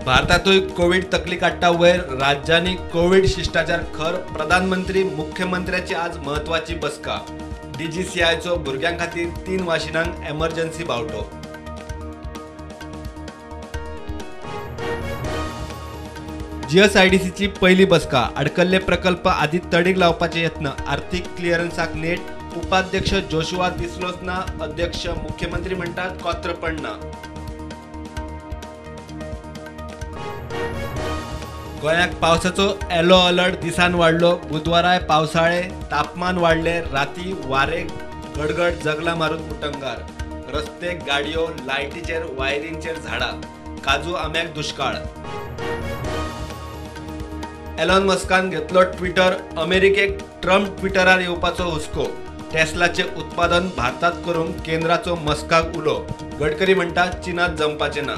भारतातूय Covid तकली काडटा वयर, राज्यांनी कोविड शिष्टाचार खर. प्रधानमंत्री मुख्यमंत्र्याची आज म्हत्वाची बसका. डीजीसीआयचो भुरग्यां खातीर 3 वाशिनांक एमर्जन्सी बावटो. जीएसआयडीसीची पहिली बसका. अडकल्ले प्रकल्प आदी तडीक लावपाचे यत्न. आर्थिक क्लिअरन्साक नेट. उपाध्यक्ष जोशुआ दिसलोच ना. अध्यक्ष मुख्यमंत्री म्हणटात कोत्रपण ना. गोंयाक पावसाचो येलो अलर्ट दिसान वाडलो. बुधवाराय पावसाळे तापमान वाडले. राती वारे गडगड जगला मारून उटंगार. रस्ते, गाडयो, लायटीचेर, वायरींचेर झाडां. काजू आंब्याक दुश्काळ. एलॉन मस्कान घेतलो ट्विटर. अमेरिकेक ट्रम्प ट्विटरार येवपाचो हुस्को. टेस्लाचे उत्पादन भारतात करूंक केंद्राचो मस्काक उलो. गडकरी म्हणटा चीनात जमपाचें ना.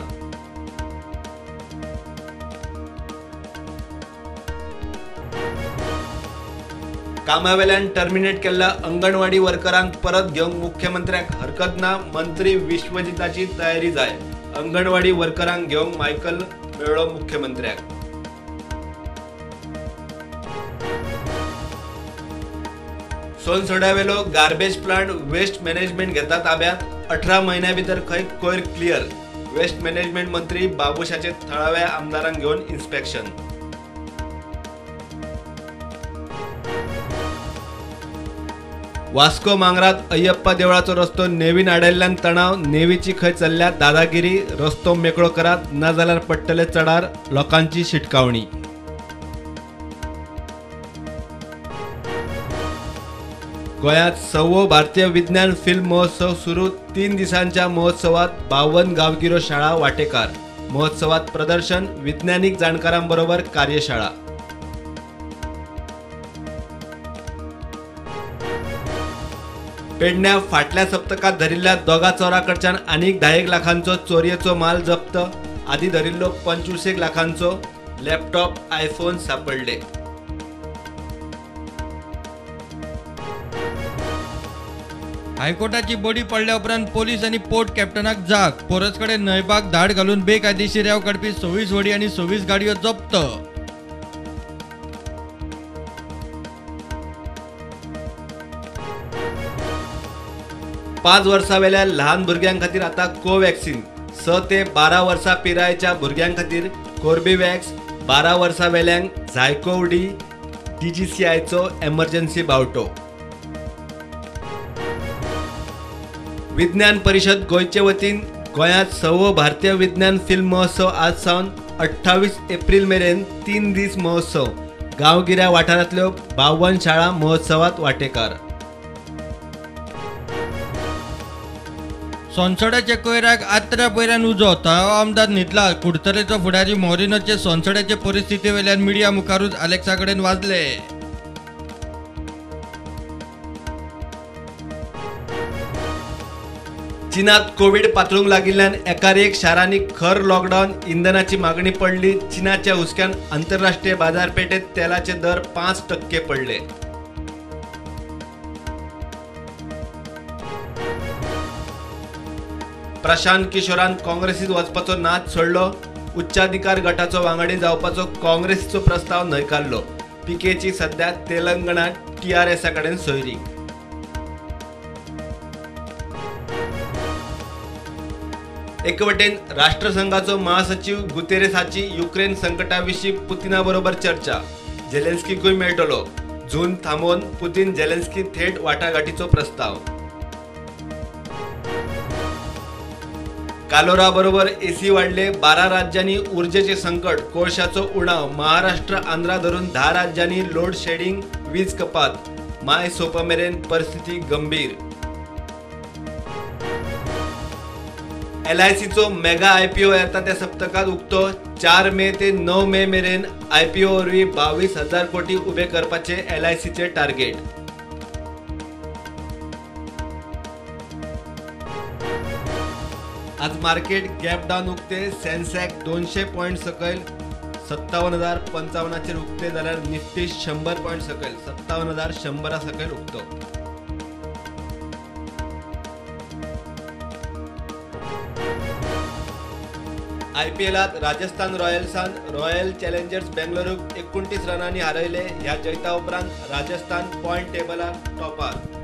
कामावेल्यान टर्मिनेट केल्ल्या अंगणवाडी वर्करांक परत घेवंक मुख्यमंत्र्यांक हरकत ना. मंत्री विश्वजिताची तयारी जाय. अंगणवाडी वर्करांक घेवंक मायकल मेळ्ळो मुख्यमंत्र्याक. सोनसड्यावेलो गार्बेज प्लांट वेस्ट मॅनेजमेंट घेता ताब्यात. 18 म्हयन्या भितर खंय कोयर क्लियर. वेस्ट मॅनेजमेंट मंत्री बाबूशाचे थळाव्या आमदारांक घेवन इन्स्पेक्शन. वास्को मांगरात अय्यप्पा देवळाचो रस्तो नेवीन आडायल्ल्यान तणाव. नेवीची खंय चल्ल्या दादागिरी. रस्तो मेकळो करात, ना जाल्यार पडटले चडार. लोकांची शिटकावणी. गोंयांत 6वो भारतीय विज्ञान फिल्म महोत्सव सुरू. 3 दिसांच्या महोत्सवात 52 गांवगिऱ्यो शाळा वाटेकार. महोत्सवात प्रदर्शन, विज्ञानीक जाणकारांबरोबर कार्यशाळा. पेडण्या फाटल्या सप्तकात धरिल्ल्या दोगा चोरां कडच्यान आनीक 10 लाखांचो चोरयेचो माल जप्त. आदी धरिल्लो 25 लाखांचो लॅपटॉप, आयफोन सापडले. हायकोर्टाची बडी पडल्या उपरांत पोलीस आनी पोर्ट कॅप्टनाक जाग. पोरस कडेन न्हंयबाग धाड घालून बेकायदेशीर रेंव काडपी 26 व्हडी आनी 26 गाडयो जप्त. पांच वर्सां वेल्या ल्हान भुरग्यां खातीर आतां कोवॅक्सिन. 6 ते 12 वर्सां पिरायेच्या भुरग्यां खातीर कोर्बेवॅक्स. 12 वर्सां वेल्यांक झायकोव डी. डीजीसीआयचो एमर्जन्सी बावटो. विज्ञान परिशद गोंयचे वतीन गोंयांत 6वो भारतीय विज्ञान फिल्म महोत्सव आज सावन 28 एप्रिल मेरेन 3 दीस महोत्सव. गांवगिऱ्या वाठारांतल्यो 52 शाळा महोत्सवात वाटेकार. सोनसड्याच्या कोयराक आत्र्या पयऱ्यान उजो. थळावो आमदार न्हिदला. कुडतरेचो फुडारी मोरिनोचे सोनसड्याचे परिस्थिती वयल्यान मिडिया मुखारूच आलेक्सा कडेन वाजले. चीनात कोविड पातळूंक लागिल्ल्यान एकार एक शारांनी खर लॉकडावन. इंधनाची मागणी पडली. चीनाच्या हुस्क्यान आंतरराष्ट्रीय बाजारपेठेत तेलाचे दर 5% पडले. प्रशांत किशोरान काँग्रेसीत वचपाचो नाद सोडलो. उच्चाधिकार गटाचो वांगडी जावपाचो काँग्रेसीचो प्रस्ताव न्हयकारलो. पीकेची सध्या तेलंगणात टीआरएसा कडेन सोयरीक. एके वटेन राष्ट्रसंघाचो महासचिव गुतेरेसाची युक्रेन संकटाविशीं पुतिना बरोबर चर्चा. जेलेन्स्कीकूय मेळटलो. झूज थांबोवन पुतीन जेलेन्स्की थेट वाटाघाटीचो प्रस्ताव. कालोरा बरोबर एसी वाडले. 12 राज्यांनी ऊर्जेचे संकट, कोळशाचो उणाव. महाराष्ट्र, आंध्रा धरून 10 राज्यांनी लोड शेडिंग, वीज कपात. माय सोंपा मेरेन परिस्थिती गंभीर. एलआयसीचो मेगा आयपीओ येता त्या सप्तकात उक्तो. 4 मे ते 9 मे मेरेन आयपीओ वरवीं 22,000 कोटी उबे करपाचे एलआयसीचे टार्गेट. आज मार्केट गॅप डावन उक्ते. सेन्सेक्स 200 पॉयंट सकयल 57,055 उक्ते जाल्यार निफ्टी 100 पॉयंट सकयल 57,100 सकयल उक्तो. आयपीएलात राजस्थान रॉयल्सान रॉयल चॅलेंजर्स बेंगलोरूक 29 रनांनी हारयले. ह्या जैता उपरांत राजस्थान पॉयंट टेबलार टॉपार.